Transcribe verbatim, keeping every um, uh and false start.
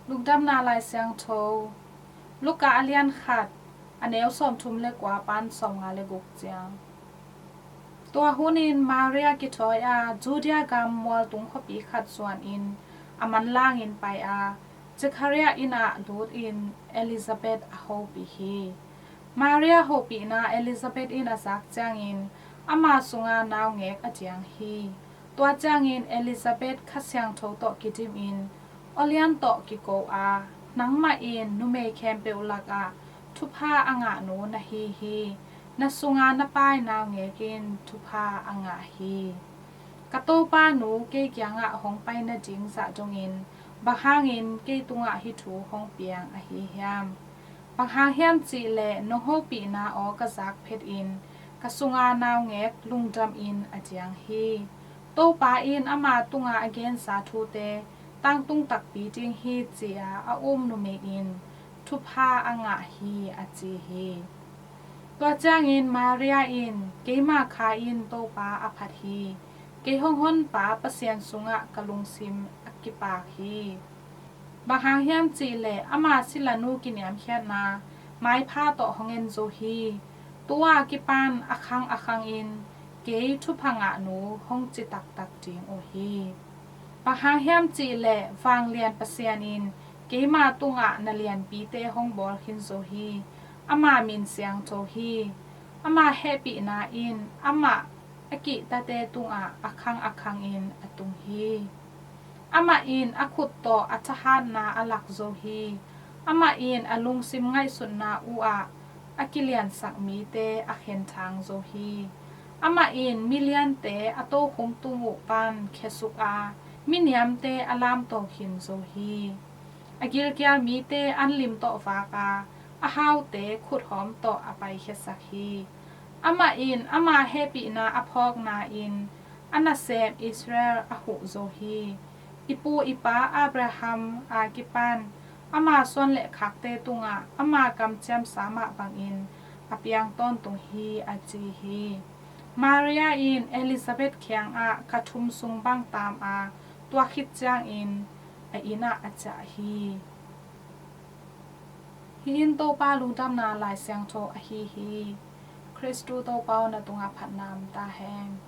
Lungdamna Lai Siangtho, Luka a lian khat, a neu sawmthum le kua pan sawmnga le guk ciang. Tua hunin Maria kithawi a, Judea gam mualtung khuapi khat zuanin a manlangin pai a, Zechariah inn ah lutin Elizabeth a hopih hi. Maria hopihna Elizabeth in a zak ciangin ama sunga naungek a diang hi. Tua ciangin Elizabeth Kha Siangtho tawh kidimin, aw lian tawh kiko a, nangmah in numei khempeuh lakah thupha a ngahnu na hi hi. Na sunga na paai naungek in thupha a ngah hi. Ka Topa nu kei kiangah hong pai nading zah dongin, bang hangin kei tungah hih thu hong piang ahi hiam? Bang hang hiam cihleh nong hopihna aw ka zak phetin ka sunga naungek lungdamin a diang hi. Topa in ama tunga a gensa thute tangtung takpi ding hi, ci-a a um numei in thupha a ngah hi, a ci hi. Tua ciangin Maria in, keima kha in Topa a phat hi. Kei hong honpa Pasian sungah ka lungsim a kipak hi. Bang hang hiam cihleh ama silanu kiniamkhiatna maipha tawh hong en zo hi. Tu-a kipan a khang a khangin kei thupha ngahnu hong ci taktak ding uh hi. Bang hang hiam cihleh vanglian Pasian in keima tungah na lianpite hong bawl khin zo hi. Ama min siangtho hi. Ama hehpihna in amah a kihtate tungah a khang a khangin a tung hi. Amah in a khut tawh a thahatna a lak zo hi. Amah in a lungsim ngaihsutna uhah a kiliansak mite a khenthang zo hi. Amah in miliante a tokhom tung uh pan khiasuk a, miniamte a lamto khin zo hi. A gilkial mite anlim tawh vak a, a haute khuthawm tawh a paikhiasak hi. Amah in ama hehpihna a phawkna in a nasem Israel a huh zo hi. I pu i pa Abraham a kipan ama suan le khakte tungah ama kamciamsa mah bangin a piang tawntung hi, a ci hi. Maria in Elizabeth kiangah kha thum sung bang taam a, tua khit ciangin a inn ah a ciah hi. Hih in Topa lungdamna Lai Siangtho ahi hi. Khristu Topa aw, na tungah phatna om ta hen.